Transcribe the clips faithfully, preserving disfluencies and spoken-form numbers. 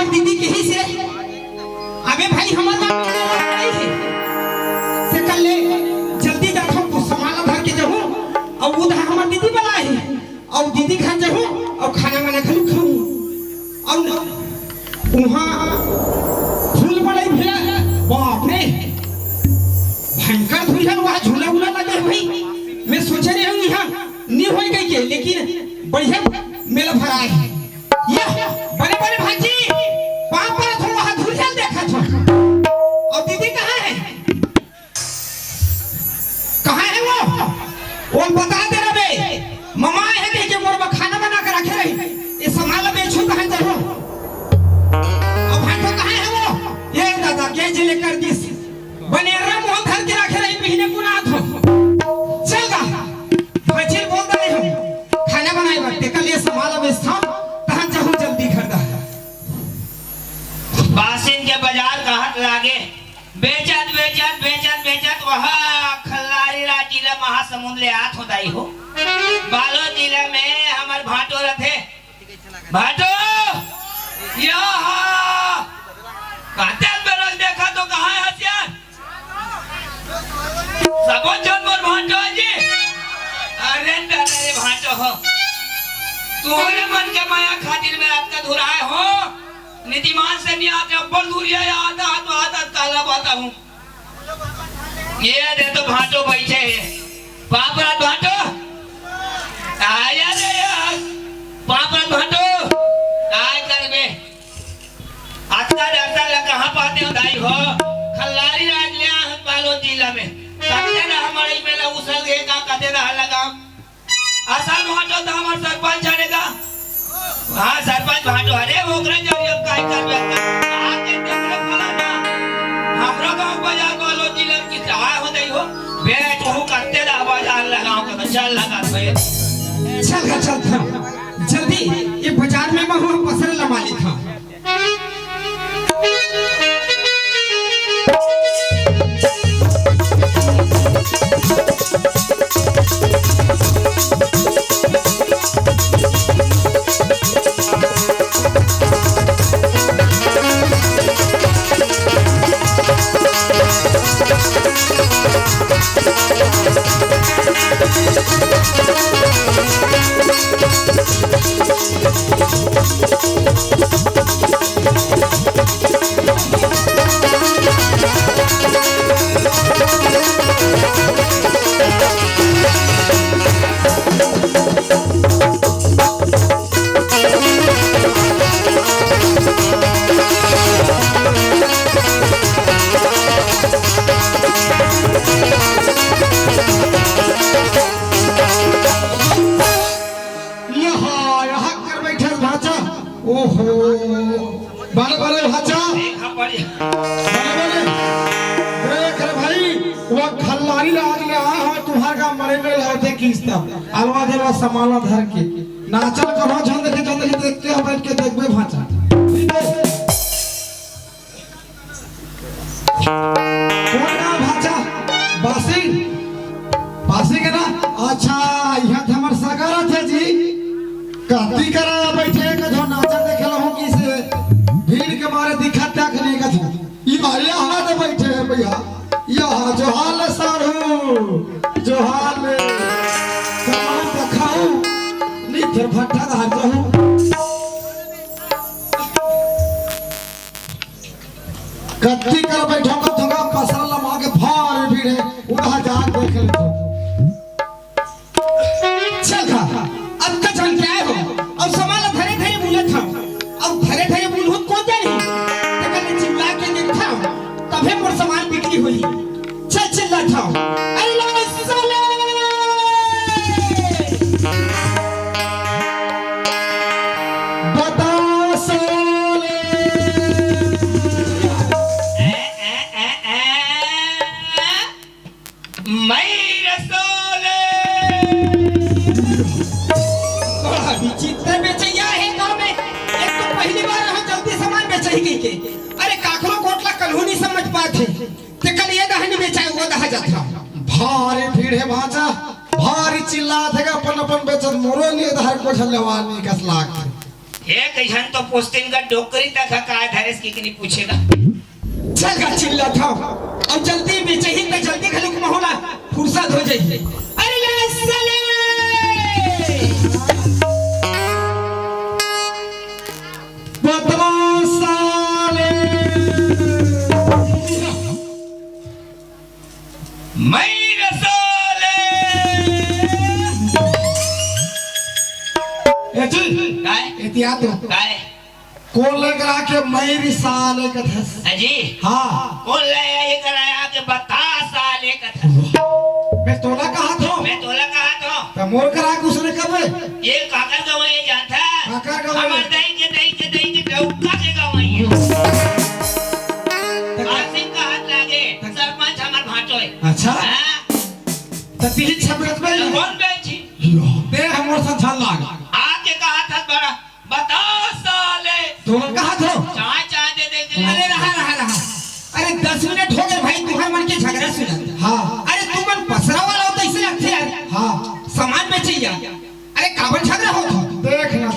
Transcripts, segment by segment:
दीदी कहिस हे, "अबे भाई, हमर गाँव में नहीं हे।" तेकर ले जल्दी जाथंव, कुछ सामान ला धर के जाहूँ, अउ उधर हमर दीदी बलाए हे, अउ दीदी घर जाहूँ, अउ खाना वाना घलो खाहूँ। अउ उहाँ फूल बड़ई भैया, बाप रे, भयंकर धुरिहा, वहाँ झूला उला लगे हे भाई। मैं सोचे रहेंव इहाँ नी होय कहिके, लेकिन बढ़िया मेला भराए हे। ये बड़े बड़े भांजी, पाँव परत हँव, वहाँ धुरिहा ल देखत हँव। अउ दीदी कहाँ हे? कहाँ हे वो? वो बता दे रहा बे। ममा हे कहिके मोर बर खाना बना के रखे रही। ये सामान ला बेचहूँ कहाँ जाहूँ? अउ भांटो कहाँ हे वो? ये दादा, गे जिले कर दिस। बनेरा मोहन धर के रखे रही, बिहने कुन आत हँव। चल गा। भांजी ल बोल दे रहे हँव खाना बनाए बर, तेकर ले सामान ला बेचथँव, तहाँ जाहूँ जल्दी घर दा। बासिन के बजार कहाँ लागे, बेचत, बेचत, बेचत, बेचत, वहाँ खल्लारी राज जिला महासमुंद ले आत हँव दाई हो। बालोद जिला में हमर भांटो रथे। भांटो! यहाँ! काते बेरा ले देखत हँव, कहाँ हे हसियार? सबो झन मोर भांटो जी। अरे दादा रे भांटो हो। तोहरे मन के मया खातिर मैं अतका दुराए हँव। नीतिमान से नहीं आते, अब्बड़ दुरिहा आता, आता, आता, काला बताहूँ। ये दे तो भांटो बइठे हे। पाँव परत भांटो। आया रे यार। पाँव परत भांटो। काय करबे? अतका डरता ला कहाँ पातेंव दाई हो? खल्लारी राज ले आए हँव बालोद जिला में। कते ना हमर ई मेला उसल गे का, कते ना लगाम। असल भांटो तो हमर सरपंच हरे गा। हाँ, सरपंच भांटो हरे, ओकरा जरिए अब काय करबे? आके देख रे फलाना, हमरो गाँव बजार बालोद जिला में किस रहा हो दाई हो? बे, तू करते रह बजार लगाओ के, तो चल लगा बे। चल गा, चल गा। जल्दी, ये बजार में महूँ पसरा ला मालिक हँव। यहाँ, यहाँ कर बैठे भांचा। ओहो, बड़े बड़े भांचा। बड़े बड़े। देख रे भाई, वो खल्लारी राज ले आए हँव, तुम्हार का मरे में लौटे किस्त। अलवा जलवा सामान धर के। नाचल कहाँ झंड के झंड के देख के बैठ के देखबे भांचा। कोन ना भांचा? बासी? बासी के ना? अच्छा, यहाँ तो हमर सरकार थे जी। कत्ती करा बैठे, कथो नाचा देखे ला हो कि से भीड़ के मारे दिखत तक नहीं कथो। ई मारे यहाँ तो बैठे हैं भैया। यहाँ जोहार ले साढ़ू, जोहार ले। कमाऊ तो खाऊ, नहीं फिर भट्टा धार जाऊ। कत्ती कर बैठो का तुंगा पसरा लमा के भारी भीड़ हे, उधर जा देख ले तो। चल खा, अब का जान के आए हो, अब सामान ला धरे धरे बुलत हव, अब धरे धरे बुलहू त कोन जाही, तेकर ले चिल्ला के देखथव, तभे मोर सामान बिक्री होही। चल चिल्लाथव, अरे लो साले, बता साले। ए, ए, ए, ए। मैं रसोले। बड़ा विचित्र बेचैया हे गाँव में। एक तो पहली बार यहाँ जल्दी सामान बेचही कहिके। अरे काकरो गोठ ला कलहू नहीं समझ पात हे। ते कल ये दहा नहीं बेचाय, वो दहा जात हे। भारी भीड़ हे भांचा, भारी चिल्लात हे, अपन अपन बेचत मोरो लिए धार को झल्लेवार नहीं कस लागत हे। एक झन तो पुस्तिन का डोकरी तक ह का धरेस कि नहीं पूछेगा। चल गा चिल्लाथंव। अउ जल्दी बेचही त जल्दी घलोक महू ला फुरसत हो जाही। अरे ले साले। बता साले। मइर साले। ए जी। काय? एती आ तो। काय? कोन ले करा के मइर साले कथस? अजी। हाँ। कोन ले ये कराया के बता साले कथस? मैं तोला कहाथंव। मैं तोला कहाथंव। त मोर करा के उसने कबे? ये काकर गवई जानथा? काकर गवई? हमर दई के, दई के, दई के डौका के गवई हे। त का? आसिम का हाथ लागे, त सरपंच हमर भांचो हे। अच्छा। हाँ। त तिही छबरत में त कोन बेची? लो। ते हमर संग झन लाग। आके कहाथस बड़ा, बता साले। तोला कहाथंव। चाय, चाय दे दे के। अरे रहा, रहा, रहा। अरे दस मिनट हो गे भाई, तुंहर मन के झगरा सुनत। हाँ। अरे तुमन पसरा वाला हो त अइसे लगथे यार। हाँ। सामान बेचइया। अरे काबर झगरा होत हो? देख ना,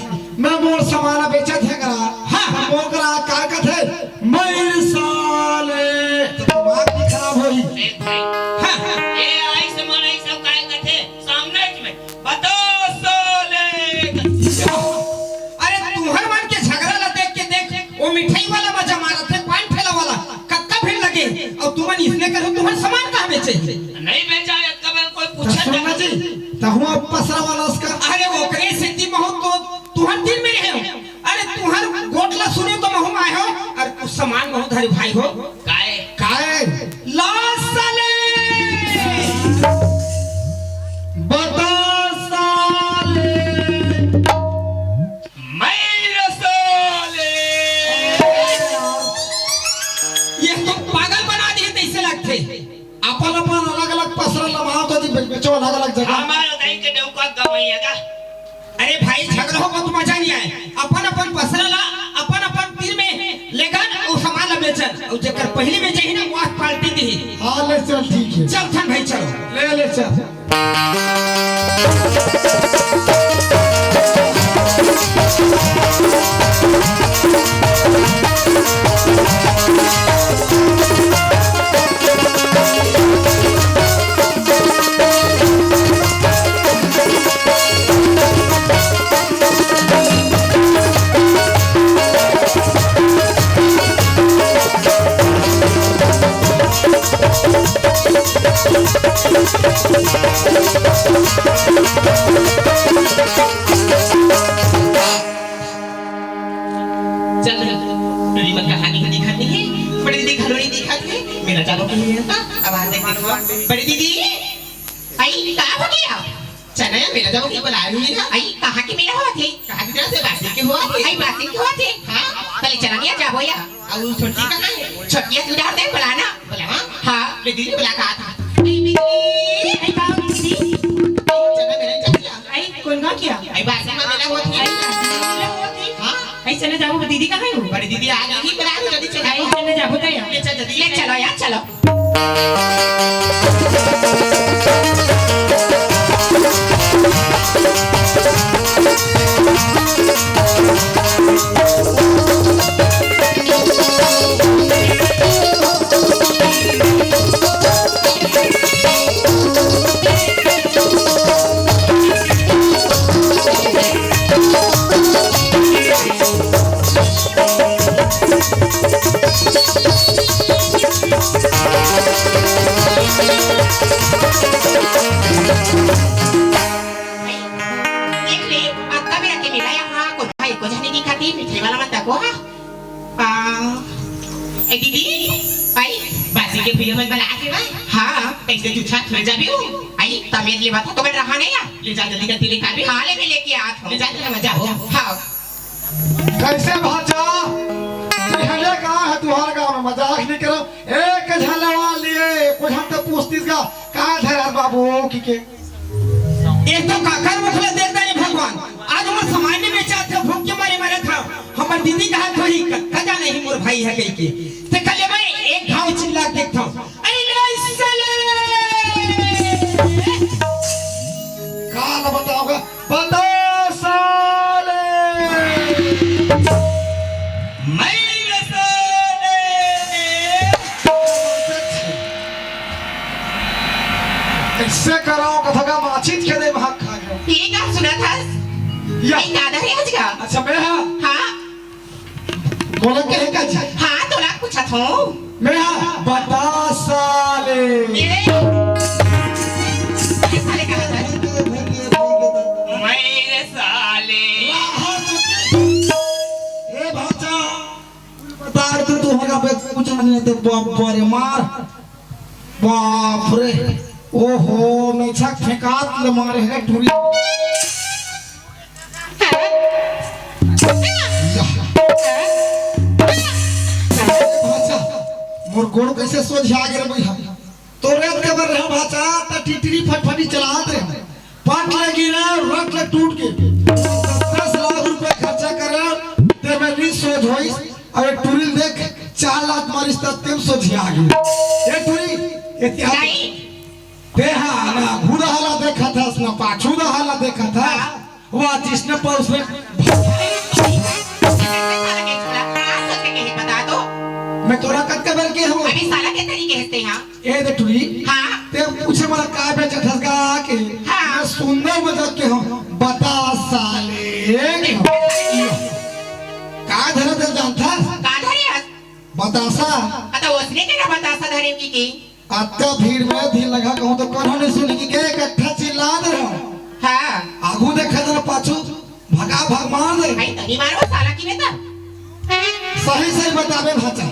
मैं मोर सामान बेचत हे करा। हाँ। मोर करा का कथे? मइर साले। त दिमाग भी खराब होही। देख भाई। हाँ। ये आई सामान, आई सब काय कथे? सामने में बता साले। अरे तुंहर मन के झगरा ला देख के देख, वो मिठाई वाला मजा मारत हे, पान ठेला वाला, कतका भीड़ लगे, अउ तुमन इसने करो, तुंहर सामान कहाँ बेचे? नहीं बेचा, अतका बेर कोई त पूछे सुन ना जी, तहुआ पसरा वाला उसका। अरे ओकरे सेती महू तो तुंहर तीर में रहे हो। अरे तुंहर गोठ ला सुने तो महू आए हो, अउ कुछ सामान महू धरे भाई हो। काय? काय? ला साले। बता साले। मइर साले। ये तो पागल बना दिए तइसे लगथे। अपन अपन अलग-अलग पसरा लमात होती, बे-, बेचो अलग-अलग जगह। हमार दई के डौका गवई हे का? अरे भाई, झगरा हो मत, मजा नहीं आए। अपन अपन पसरा ला, अपन अपन तीर में लेगन, अउ सामान ला बेचन, अउ जेकर पहली बेचही ना, वो पार्टी दी। हाँ, ले चल, ठीक है। चल थन भाई, चलो। ले, ले चल। चल, टूरी मन कहानी ह दिखत नहीं हे, बड़े दीदी घलो नहीं दिखत हे, मेला जाबो के लिए था, अब आ देख देखो, बड़े दीदी, आई, का हो गया? चना या मेला जाबो के बला रही है? आई, कहाँ के मेला होत हे? कहाँ के जरा से बासी के होत हे? आई, बासी के होत हे? हाँ। पहले चना या जाबो या? अउ छोटकी कहाँ हे? छोटकी तू डाल दे, बला ना। बला, हाँ? हाँ। ले दीदी बला कहा था। आई, दीदी, आई, बाबू, दीदी। चना मेला जाबो या? आई, कोन गाँव के? आई, बासी में मेला होत हे। आई, बासी में मेला होत हे। हाँ। आई, चना जाबो, दीदी कहाँ हे वो? बड़ी दीदी आ गई, बला लो जल्दी चना। आई, चना जाबो तो या? ले चल जल्दी। ले चलो यार, चलो। देख ले, अतका बेरा के मेला यहाँ कोन भाई को जाने दिखाती, मिठाई वाला मन तको हा। आ, ए दीदी, आई, बासी के भैया मन बला के बा। हाँ। कैसे तू छात में जाबी हो? आई, तबीयत ले बता तो मैं रहा नहीं या। ले जा जल्दी कर, ले खाबी। हाँ, ले मैं लेके आत हूँ। ले जा, ले मजा हो। हाँ। कैसे भाचा? पहले का है तुम्हारे गाँव में, मजाक नहीं करो। एक झलवा लिए, कुछ हम तो पूछतीस का, का धरार बाबू की के? एक तो काकर मुखला देख दे रे भगवान, आज हमर सामान नहीं बेचा थे, भूख के मारे मरे था। हमर दीदी कहा थोड़ी कत्ता जाने ही मोर भाई है कही के। ते कल मैं एक घाव चिल्ला के देखता हूँ। अरे ले साले! का ना बताओगा? बता साले! मैं साले। ऐसे कराओ कथा का माचित के दे महक खा गयो। ये का सुनत हस? या। मैं का धरे हस का? अच्छा, मैं हाँ। हाँ। बोला कहे का जी? हाँ, तोला पूछत हूँ। मैं हाँ, बता साले। ये, ये साले का होता है? मैं रे साले। ए भाचा, बता तू, तू होगा बे, कुछ नहीं तो बाप रे मार। बाप रे। ओहो, मेछा फेंकात ले मारे है टूरी। या। भाचा, मोर गोड़ कैसे सोझा गे रे भैया? तोरे के बर रहा भाचा, त टिटरी फटफटी चलात रहे। पट लगी रे, रट ले टूट के। दस लाख रुपए खर्चा करे, ते में नी सोझ होइस। अबे टूरी देख, चार लात मारिस त तेम सोझिया गे। ए टूरी, ए क्या? नहीं। ते हा ना घुड़ा हाला देखत हस, ना पाछू दा हाला देखत हस। हाँ। वाह, जिसने पर उसने। साला के छोरा, कहाँ सोच के कहे, बता तो। मैं तोरा कतका बेर के हूँ? अभी साला के तरीके हंसते हैं। ए दे टुरी। हाँ। ते पूछे मला का बेचत हस गा के? हाँ। मैं सुंदर मजाक के हूँ। बता साले। का धरे ते जानत हस? का धरे हस? बतासा। अतः उसने के ना बतासा धरे की की? अतका भीड़ में धीर लगा कहूँ तो कोनो नहीं सुनी कि के इकट्ठा चिल्लात रहो। हाँ। आगू देखा जरा पाछू भगा भग मार दे। भाई तनी मारो साला की बेटा। सही सही बताबे भाचा,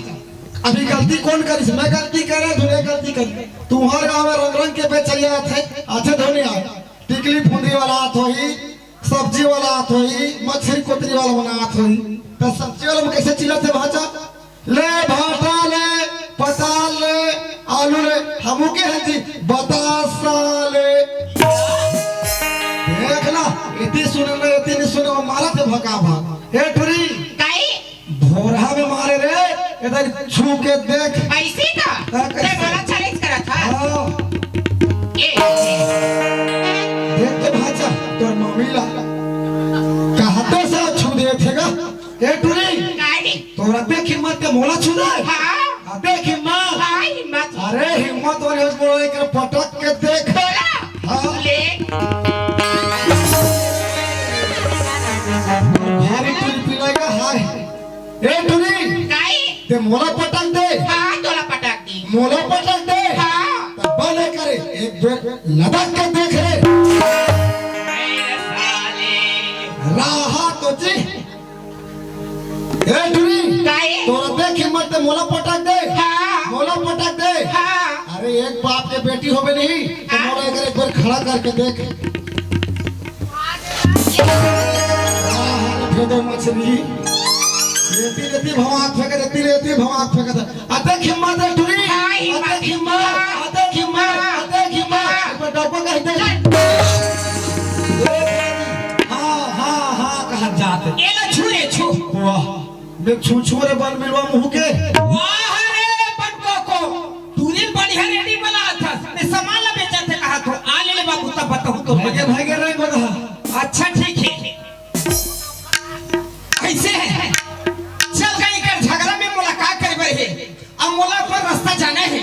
अभी गलती कौन करिस? मैं गलती करे, धुरे गलती करी। तुम्हारे गाँव में रंग रंग के बेचैया आथे, आथे धोनी आए। टिकली फुंदी वाला आत होही, सब्जी वाला आत होही, मछली कोतरी वाला मन आत होही। त सब्जी वाला में कैसे चिल्लाथे भाचा? ले भाटा ले, पताल ले, आलू ले, हमू के है जी, बतासा ले। देख ना, इतनी सुने ना, इतनी सुने, वो मारा थे भका भा। ए टुरी, काई? भोरहा में मारे रे, इधर छू के देख। ऐसे का? हाँ, ते कैसे? बोला challenge करा था। हाँ। ए, देख तो भाचा, तोर मामी ला। कहते से छू दे थे का? ए टुरी, काई? तोरा देख हिम्मत के मोला छू दे? हाँ। आ, देख हिम्मत। हाँ, हिम्मत। अरे हिम्मत वाले हो बोलो, एक पटक के देख। बोला। हाँ। ले। भारी टुरी पिलाएगा, हाय। ए टुरी। काई? ते मोला पटक दे। हाँ, तोला पटक दी। मोला पटक दे। हाँ। तब बने करे, एक बेर लदक के देख रे। ए साले। राहा तो जी। ए टुरी, काहे? तोरा देख हिम्मत ते मोला पटक दे। हाँ। मोला पटक दे। हाँ। अरे एक बाप के बेटी होबे नहीं, तो हाँ। मोला एक, एक बार खड़ा करके देख। वाह, अरे फेंको मछली। रेती, रेती भवाक फेंके, रेती, रेती भवाक फेंके। आ देख हिम्मत रे टुरी। हाँ, हिम्मत। आ देख हिम्मत, हाँ। आ देख हिम्मत, हाँ। आ देख हिम्मत। हाँ। एक बार डब्बा कह दे। चल। हाँ, हाँ, हाँ, कहत जात। एला छू रे, छू। वाह, मैं छू छू रे बन मिलवा मुँह के। वाह रे, बन को को। तू रे बढ़िया रेडी वाला था। मैं सामान ला बेचा थे कहा तो। आ ले ले बाबू, तब बताऊँ तो। भागे, भागे रे बदहा। अच्छा, ठीक है। ऐसे है। चल कहीं कर झगड़ा में मुलाकात कर रहे। अब मोला अपन रास्ता जाना है।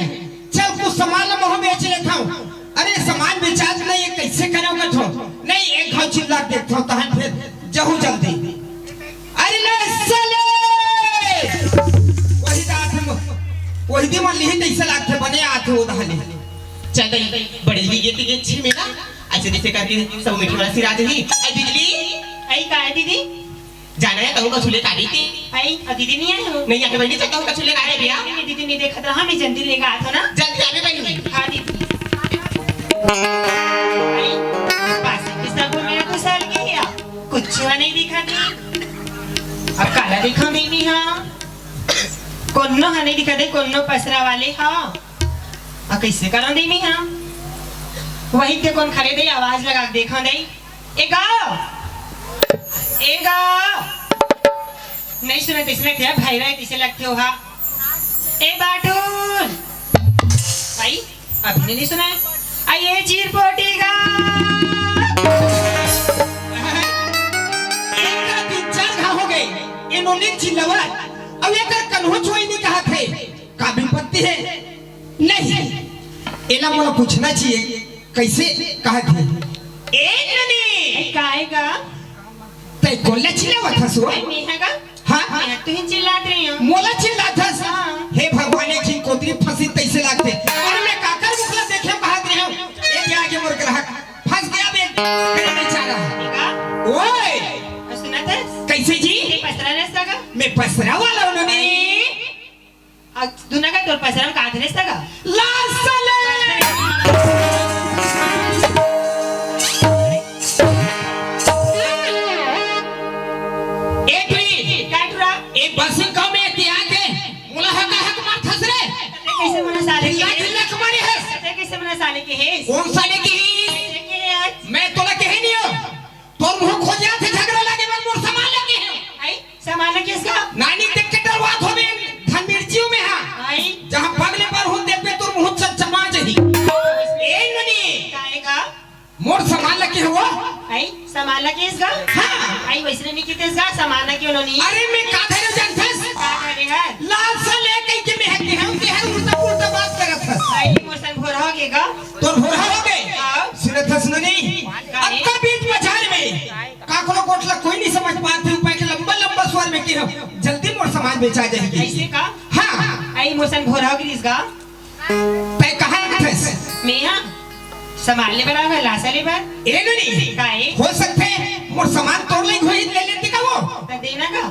चल कुछ सामान ला मोह बेच लेता हूँ। अरे सामान बेचात नहीं है, कैसे करो का थो? नहीं, एक घाव चिल्ला देता हूँ, तहन फिर जाहू जल्दी। अरे ले साले! वही दात हम, वही दी मन लिही तैसे लागथे, बने आथे वो दहले। चल दई, बड़े ही ये तिगे छी मेला। ऐसे जैसे करके सब मीठे वाला सिरा दही। आई बिजली। आई का है दीदी? जाना है कहूँ का छुले तारी थी। आई, अब दीदी नहीं आए हो? नहीं आए बहनी, चल कहूँ का छुले तारी भैया। नहीं, दीदी नहीं देखा था, हम ही जल्दी लेगा आ तो ना। जल्दी आवे बहनी। हाँ दीदी। आई, बस किसका घूम गया तो साल के है? कुछ नहीं दिखा दी। अब काला दिखा देनी हाँ। कोनो हा नहीं दिखा दे, कोनो पसरा वाले हा। आ कैसे करा देनी हाँ? वही ते कोन खड़े दे, आवाज लगा के देखा दे। ए गा! ए गा! नहीं सुना, इसमें क्या भाई रहे, किसे लगते हो हा? ए बाटून! भाई, अभी नहीं सुना है? आ ये चीरपोटी गा! इनका तीन चार घा हो गए, इन्होंने चिल्लावा। अब एकर कन्हो चोई नहीं कहत हे, का विपत्ति हे? नहीं, एला मोला पूछना चाहिए, कैसे कहत हे? ए ननी, ए, काय गा? तै कोन ला चिल्लावत हस ओ? ए, मेहा गा? हाँ? मेहा तुही चिल्लात रही हूँ। मोला चिल्लात हस? हाँ। हे भगवान, एक झिन कोतरी फंसी तैसे लागथे। अरे मैं काकर मुखला देखे कहत रही हूँ। ए, आगे मोर ग्राहक फंस गया बे, करे बेचारा। का? ओए! सुनत हस? कैसे जी? ते पसरा रहस का? मैं पसरा वाला हूँ ननी। अ, दुना का तोर पसरा में का धरेस का? लासले! ए टुरी! का टुरा? ए बसिंग का में तिया के मोला हका हक मारथस रे। ते कैसे मोला साले चिल्ला के चिल्ला के मारे हस। ते कैसे मोला साले के हेस? कोन साले के हेस? ते के आज? मैं तोला कहे नहीं हो। तोर मुंह खोज जाथे झगड़ा लागे बर मोर सामान लेके हे। आई, सामान लेके इसका? नानी देख के डरवात होबे, धन मिर्चियों में हा। आई। जहाँ पगले पर हूँ देखबे तोर मुंह चमचमा जही। ए ननी। काहे का? मोर सामान लेके हो? आई, सामान लेके इसका? हाँ। आई, वैसने नहीं किते इसका, सामान लेके उन्होंने। अरे मैं का धरे जानथस? का धरे है? लाल सा ले कहीं के मैं हक हम के है उल्टा उल्टा बात करत हस। आई, मोर संग भोरा हो गए का? तोर भोरा हो गए? हाँ। सुनत हस ननी? काहे? अतका बीच बाजार में काकरो गोठ ला कोई नहीं समझ पात हे, उपाय के लंबा लंबा स्वर में के हो, जल्दी मोर सामान बेचा जाही। ऐसे का? हाँ। आई मोर संग भोरा हो गिरिस गा। तै कहाँ रखथस? मैं हाँ। सामान ले बर आवे, लासा ले बर। ए ननी। काहे? हो सकथे मोर सामान तोर लइक होही ले लेते का वो? त देना का?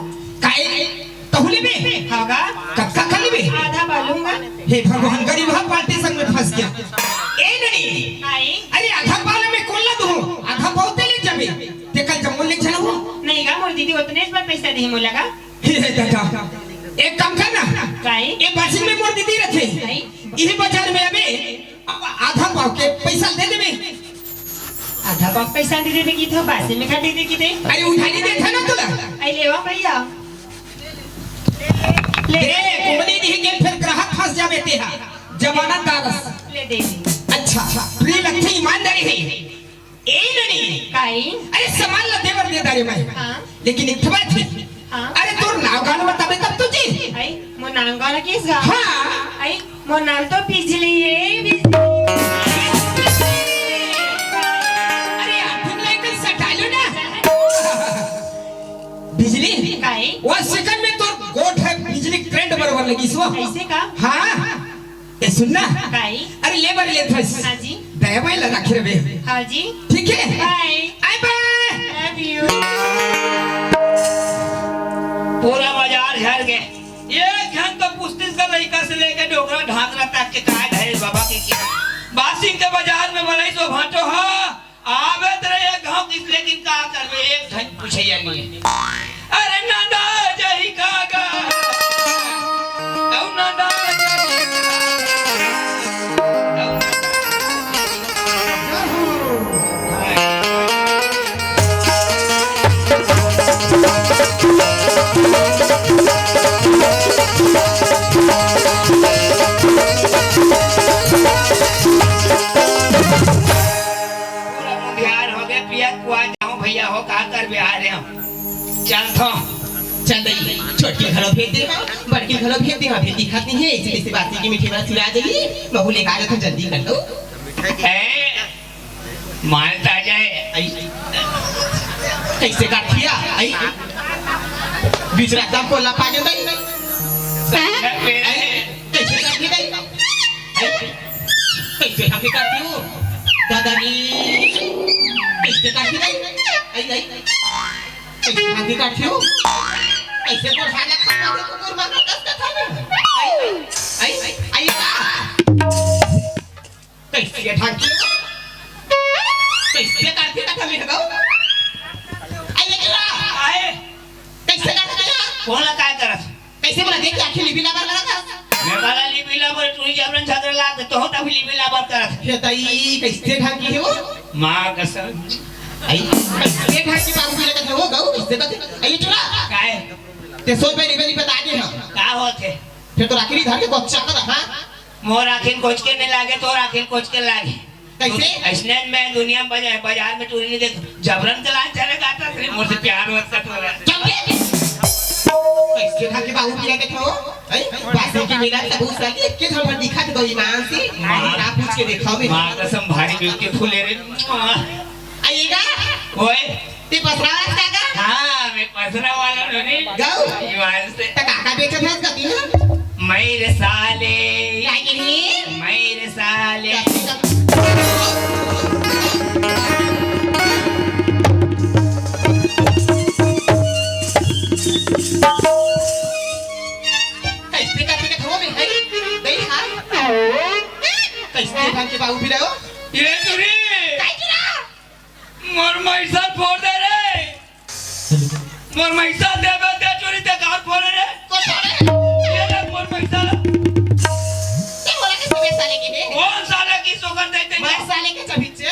काहे? तहू लेबे? हाँ गा। कतका खा लेबे? आधा पाव लूंगा। हे भगवान, गरीब हा पार्टी संग में फंस गया। ए ननी। काहे? अरे आधा पाव ले मैं कोन ला दूँ? आधा पाव ते ले जाबे। ते कल जम्मो ले चला हो। नहीं गा, मोर दीदी उतने बार पैसा दे मोला गा। हे, हे दादा, एक काम कर ना। काई? ए बासिंग में मोर दीदी रथे। काई? इही बाजार में अबे, अब आधा पाव के पैसा दे देबे। आधा पाव पैसा दे देबे की तो बासिंग में का दे दे की दे? अरे उधारी देथे ना तोला। आई लेवा भैया। ले। दे, उमनी नहीं के फिर ग्राहक फंस जाबे तेहा। जमानतदार। ले दे। अच्छा, प्रिय लक्ष्मी ईमानदारी है। ए ननी। काई? अरे सामान ला देबर दे दारे मैं। हाँ। लेकिन एक ठो बात है। हाँ। अरे तोर नाव गान बताबे तब तो जी। आई, मोर नाम गान किस गा? हाँ। आई, मोर नाम तो बिजली है, बिजली। अरे आप तुम लाइक सटा लो ना। बिजली? काई? वो सेकंड में तोर गोठ है बिजली करंट बरोबर लगी सो। ऐसे का? हाँ। ए, सुन ना। काई? अरे, ले बर लेथस। हाँ जी। दया माया लगा के रहे। हाँ जी। ठीक है? बाय। बाय बाय। लव यू। पूरा बाजार झर गए। एक झन तो पुस्तिस का लइका से लेके डोकरा ढांगरा तक के काय धरे बाबा के किया। बासिंग के बाजार में बनाई सो भांटो हा। आवे त रहे एक घाव किस, लेकिन का करबे, एक झन पूछे या नहीं। अरे नंदा जही का गा, तऊ नंदा जही का गा, तऊ नंदा जही का गा। पूरा मुंधियार हो गए, पिया कुआ जाऊं भैया हो, का कर बिहार हम। चल थो। चल दई, छोटकी घलो भेज दे, बड़की घलो भेज दे, अभी दिखत नहीं है, इसी से बात की मीठी बात सुना देगी, बहू लेकर आ जाता जल्दी कर लो। ए, माल ताजा है। आई, कैसे काट दिया? आई, बीच रास्ता में कोला पागे दई। मेरा है। कैसे काट दिया? आई, कैसे काट दिया? दादाजी, कैसे काट दिया? आई, आई, कैसे काट दिया? कैसे कोई हालत खराब है, कुकुर मार दस का था ना। आई, आई, आई, आई, कैसे ढांकी? कैसे ढांकी का था मेरे को? आइए जरा। आए। कैसे ढांकी का? कौन ला काय करत? कैसे बोला देख के आखिर लिबी लाबर करत था? मैं काला लिबी लाबर, तू ही जबरन झगड़ा लाग, तो होता भी लिबी लाबर करत। ये ताई कैसे ढांकी है वो? माँ कसम। आई, कैसे ढांकी बाबू भी लगत है वो गऊ, कैसे करते? आइए चुरा। काय? ते सौ रुपए लिबी बता दे हम। का होत है? फिर तो राखी नहीं धार के बच्चा का, हाँ? मोर आँखिन कोचके नहीं लागे, तोर आँखिन कोचके लागे। कैसे? ऐसने मैं दुनिया में बाजार, बाजार में टूरी नहीं देख, जबरन चला चले गाता, सिर्फ मोर से प्यार होता थोड़ा। चुप बे। कैसे ढाके बाबू पिला के था वो? हैं? बासी के मिला सब उस साल के, के हम दिखा दे ईमान से। माँ। ना पूछ के देखा मैं। माँ कसम भारी beautiful है रे। आइएगा। ओए। ते पसरा वाला का गा? हाँ, मैं पसरा वाला हूँ नी। गाओ। ईमान से। त काका बेचत हस कती ना? मइर साले। काय के लिए? मइर साले। कैसे करके के थो में है? नहीं हाँ। कैसे ढंग के बाबू भी रहो? ये चोरी। काय के रहा? मोर मइर साल फोड़ दे रे। मोर मइर साल देबे ते चोरी ते कार फोड़े रे। को फोड़े? ये ले मोर मइर साल। ते बोला के सबे साले के है? कौन साले की सोगन दे देंगे? मइर साले के चबिच्चे।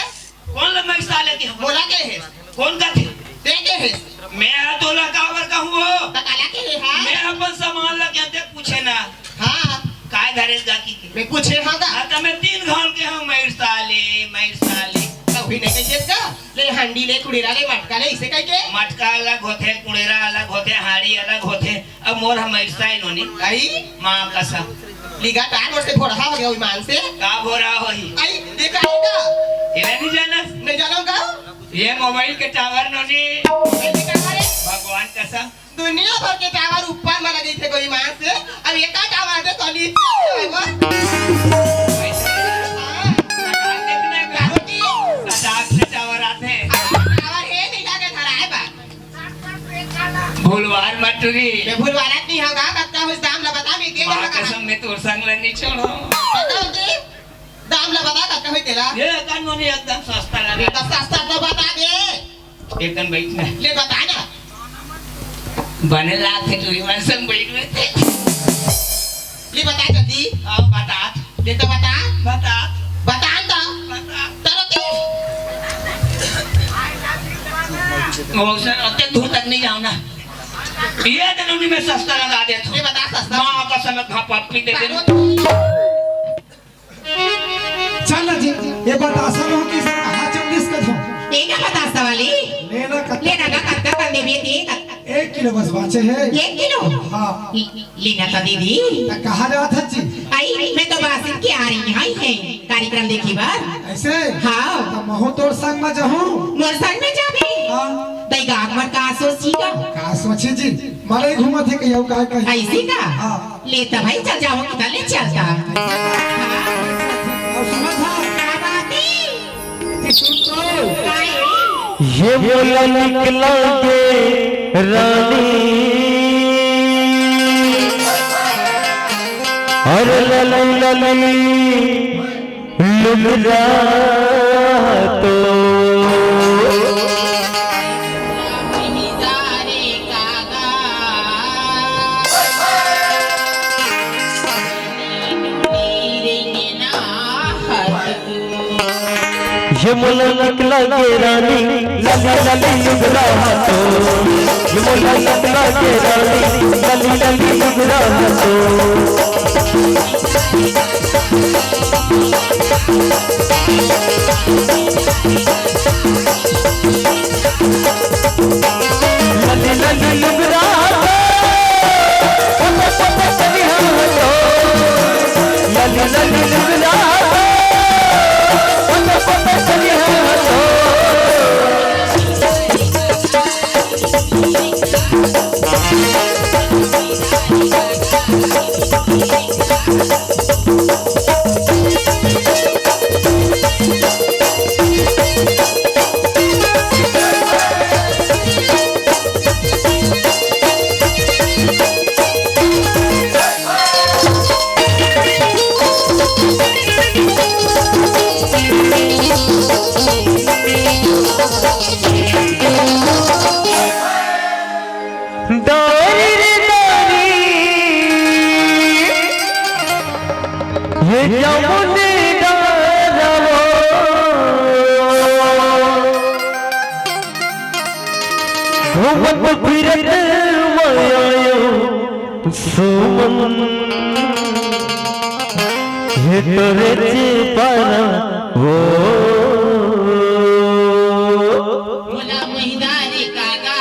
कौन ले मइर साले की हम? बोला के है? कौन का थे? ते के है? मैं तोला काबर कहूँ हो? त काला के है, हाँ? मैं अपन सामान ला के अंदर पूछे ना। हाँ। काय धरे गा की के? मैं पूछे हाँ गा? हाँ, त मैं तीन घाल के हूँ, मइर साले, मइर साले। त भी नहीं कहिए गा? ले हांडी ले, कुड़ेरा ले, मटका ले, इसे कह के? मटका अलग होथे, कुड़ेरा अलग होथे, हांडी अलग होथे। अब मोर हम ऐसा ही नोनी। आई? माँ कसम। लिगा तार मोर से भोरहा हो गया ईमान से। का भोरहा होही? आई, देखा नहीं का? इला नहीं जाना? नहीं जाना का? ये मोबाइल के टावर नोनी। मोबाइल के टावर है? भगवान कसम। दुनिया भर के टावर ऊपर में लगे थे कोई ईमान से। अब एक टावर दे तो नीचे आएगा। हाँ। कटाक देखना है का? कटाक से टावर आते हैं। हाँ, टावर है, नहीं जाके धराए बा। भूलवार मत टुरी। मैं भूलवारत नहीं होगा, कब का उस दाम ला बता, मैं दे माँ दूंगा। कसम, मैं तोर संग ला नहीं छोड़ो। बताओ जी, दाम ला बता, कब का होई तेला? ये कान मोनी एकदम सस्ता लगा। एकदम सस्ता तो बता दे। एकदम बैठ ना। ले बता ना। बने लाग के टुरी मन संग बैठ में थे। ले बता जल्दी। आओ बता। ले तो बता। बता। बता तो। बता। चलो तू। मौसा, अते दूर तक नहीं जाओ ना। ये दिन उन्हीं में सस्ता लगा दे तू। ये बता सस्ता। माँ का समय खा पप्पी दे दे। चल ना जी, ये बतासा लो कि इसे कहाँ चल दिस कर दो। ये क्या बतासा वाली? लेना का लेना का कत्ता कर दे भी थी। एक किलो बस बाचे है। एक किलो? हाँ। लेना तो दीदी। त कहाँ जात हस जी? आई, मैं तो बासित के आ रही हूँ, आई है, कार्यक्रम देखी बर। ऐसे? हाँ। त महू तोर संग में जाहूँ। मोर संग में जाबे? हाँ। तई गाँव में का सोची का? का सोची जी? मरे घूमत है कि यू का कही? ऐसी का? हाँ। ले त भाई चल जाओ, किधर ले चलता? हाँ। और सुना था? का बात है? ये मोला निकला के रानी, अरे लली लली लुगरा तो। ये मोला निकला के रानी, लली लली लुगरा तो। ये मोला निकला के रानी, लली लली लुगरा तो। लली लली लुगरा तो, पता पता चली हाँ तो। लली लली लुगरा तो, पता पता चली हाँ तो। दारी रे दारी, ये जमुनी डारवो। घूमत फिरत मायायो सुमन, ये तोरे चेपरा वो। भोला महिदारी काका।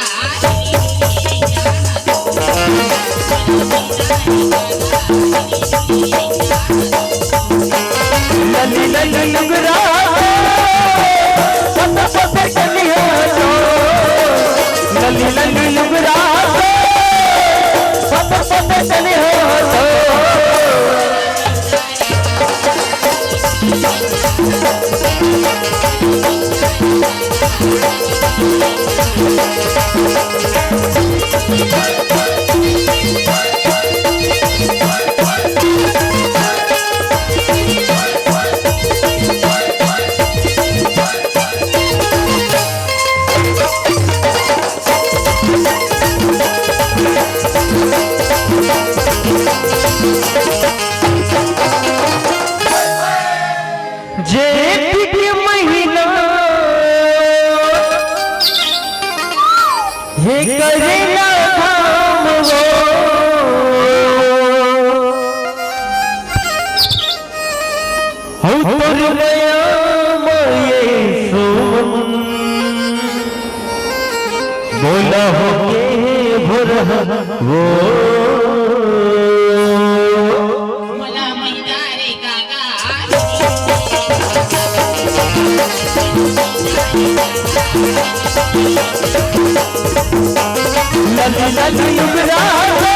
जेठ के महीना हे करेला धाम वो। हौ तोर मया म ये सोन, बोला हो के भोर वो। लली लली लुगरा तो,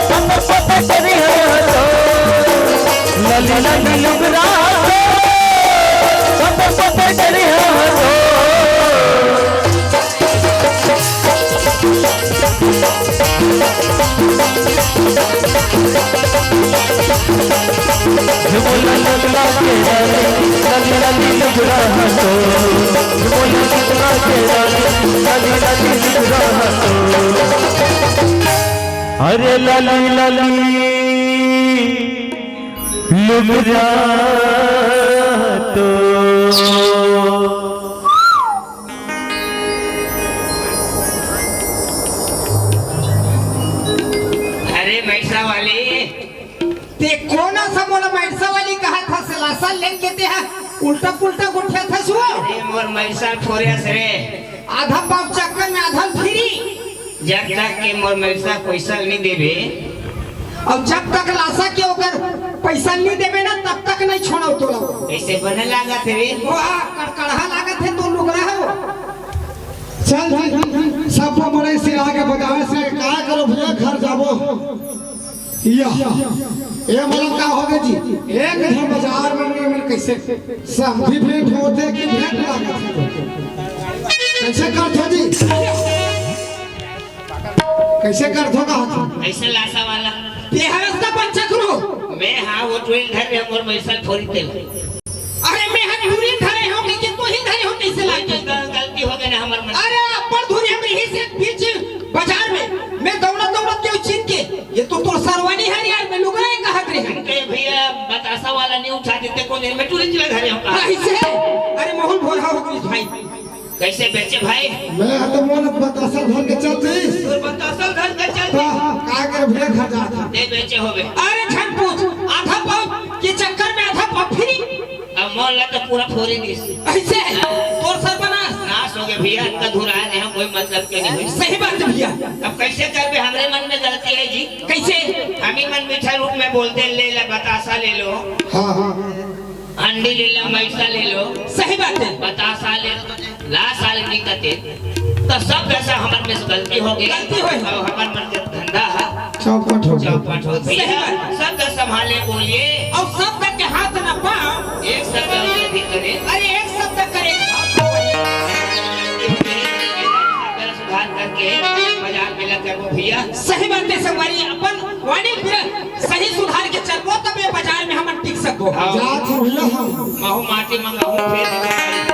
पत पत करिहा तो। लली लली लुगरा तो, पत पत करिहा तो। अरे लाली लाली लुगरा तो। अरे मैसा वाली, ते कोन अस मोला मैसा वाली कहत हस? लासा लेके ते ह उल्टा पुल्टा गोठियाथस वो। अरे मोर मैसा फोरियास रे। आधा पाव चक्कर में आधा फ्री। जब तक के मोर मैसा पैसा नहीं देबे, अउ जब तक लासा के ओकर पैसा नहीं देबे ना, तब तक नहीं छोड़व तोला। कैसे बने लागत हे रे? वाह, कड़कड़हा लागत हे तो लुगरा हो। चल, चल, सब बड़े सिरा के बजावे से का करो भैया, घर जाबो। या, ए मतलब का होगे जी? एक झन बाजार में नहीं मिल कैसे? सब भी भेंट होते कि भेंट लागत हे? कैसे करथो जी? कैसे करथो कहा था? ऐसे लासा वाला। ते हरस का पंचक रो। मैं हाँ, वो ट्रेन धर रहे मोर मैसा फोरी तेल। अरे मैं हर धुरी धरे हूँ, लेकिन तो ही धरे हूँ, कैसे लागे? गल-, गलती हो गई ना हमर मन। अरे अब्बड़ धुरी हम यही से बीच बाजार में, मैं दौड़त दौड़त के चिन के, ये तो तोर सरवानी है यार, मैं लुगरा ही कहत रहे। अरे भैया, बतासा वाला नहीं उठा देते, कौन दिन में टूरी चला धरे हूँ कहा। ऐसे? अरे माहौल भोरा हो गई भाई। कैसे बेचे भाई? मैं तो मोर बतासा धर के चलती। तोर बतासा धर के चलती। का, का कर भैया घर जाता। नहीं बेचे होबे। अरे झन पूछ, आधा पाव के चक्कर में आधा पाव फ्री। अब मोर ला तो पूरा फोरी दिस। ऐसे? तोर सर्वनाश। नाश हो गए भैया, इतना दूर आए रहे हैं, कोई मतलब के नहीं हुई। सही बात है भैया। अब कैसे करबे, हमरे मन में गलती है जी। कैसे? हम ही मन मीठा रूप में बोलते, ले ले बतासा ले लो। हाँ, हाँ। अंडी ले लो, मैसा ले लो। सही बात है। बतासा ले लो, लासा ले नहीं कहते। तो सब जैसा हमर में से गलती हो गई। गलती हो गई। अब हमर मन के धंधा है। चौपट हो गया। चौपट हो गई। सही बात। सब जैसा संभाले बोलिए। और सब तक के हाथ न पाओ। एक शब्द गलती करे। अरे एक शब्द करे। सुधार करके बाजार में लग जाबो भैया। सही बात है संगवारी, अपन वाणी पे सही सुधार के चलबो, तब ये बाजार में हमन टिक सकबो। हाँ। जात हूँ भैया हम। महू माटी मंगाहूँ, फिर